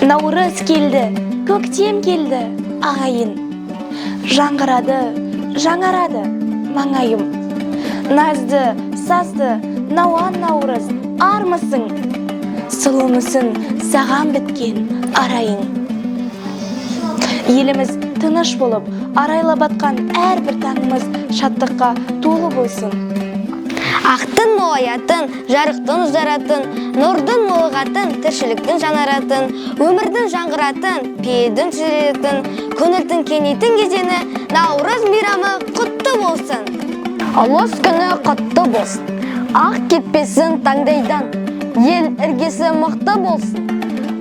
Наурыз келді, көктем келді, ағайын. Жаңғырады, жаңарады маңайым. Назды, сазды, науан наурыз, армысың? Сұлумысың саған біткен арайың. Еліміз тыныш болып, арайлап атқан әрбір таңымыз шаттыққа толы болсын. Ақтың молаятын, жарықтың ұзаратын, нұрдың молығатын, тіршіліктің жанаратын, өмірдің жаңғыратын, пейілдің түзелетін, көңілдің кеңейтін кезеңі Наурыз мейрамы құтты болсын. Ұлыс күні құтты болсын. Ақ кетпесін таңдайдан, ел іргесі мықты болсын.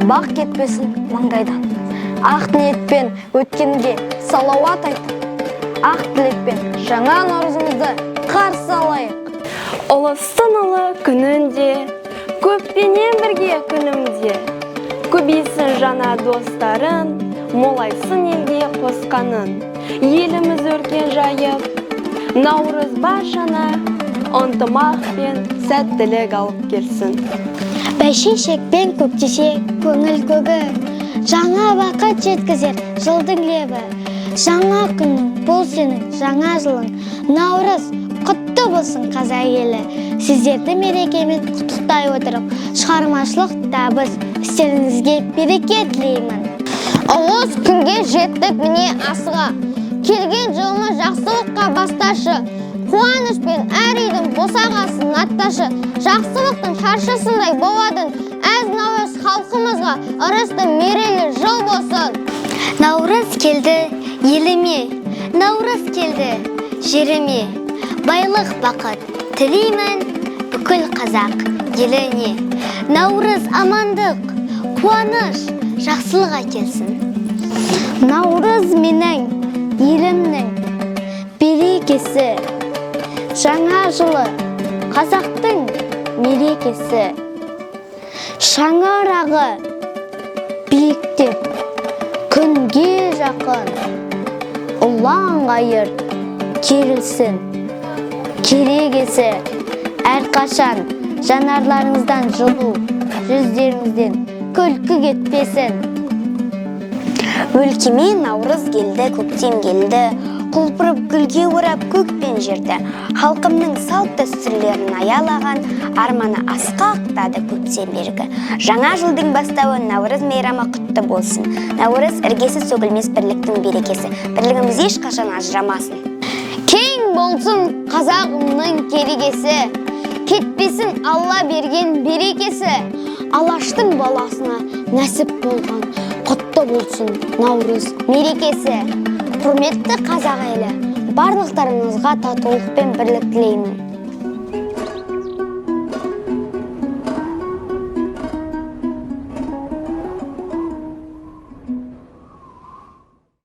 Бақ кетпесін маңдайдан. Ақ ниетпен өткенге салауат айтып, ақ тілекпен жаңа наурызымызды қарсы алайық. Ұлыстың ұлы күнінде, көппенен бірге күнімде, көбейсін жаңа достарың, молайсын елге қосқаның. Еліміз өркен жайып, наурыз баршана ынтымақ пен сәттілік алып келсін. Бәйшешекпен көктесе көңіл көгі, жаңа бақыт жеткізер жылдың лебі. Жаңа күннің, бұл сенің жаңа жылың. Наурыз құтты болсын, қазақ елі! Сіздерді мерекемен құттықтай отырып, шығармашылық табыс, істеріңізге береке тілеймін. Ұлыс күнге жеттік міне асыға. Келген жылымыз жақсылыққа басташы. Қуанышпен әр үйдің босағасын атташы. Жақсылықтың шаршысындай боладың. Әз наурыз халқымызға ырысты мерейлі жыл болсын. Наурыз келді еліме, наурыз келді жеріме. Байлық, бақыт тілеймін бүкіл қазақ еліне. Наурыз амандық, қуаныш, жақсылық әкелсін. Наурыз менің елімнің берекесі. Жаңа жылы қазақтың мерекесі. Шаңырағы биіктеп күнге жақын, ұлан ғайыр керілсін керегесі. Әрқашан жанарларыңыздан жылу, жүздеріңізден күлкі кетпесін. Өлкеме наурыз келді, көктем келді, құлпырып гүлге орап көк пен жерді. Халқымның салт дәстүрлерін аялаған, арманы асқақтады көптен бергі. Жаңа жылдың бастауы наурыз мейрамы құтты болсын. Наурыз іргесі сөгілмес бірліктің берекесі. Бірлігіміз ешқашан ажырамасын. Кең болсын қазағымның керегесі, кетпесін Алла берген берекесі. Алаштың баласына нәсіп болған құтты болсын Наурыз мерекесі. Құрметті қазақ елі, барлықтарыңызға татулық пен бірлік тілеймін.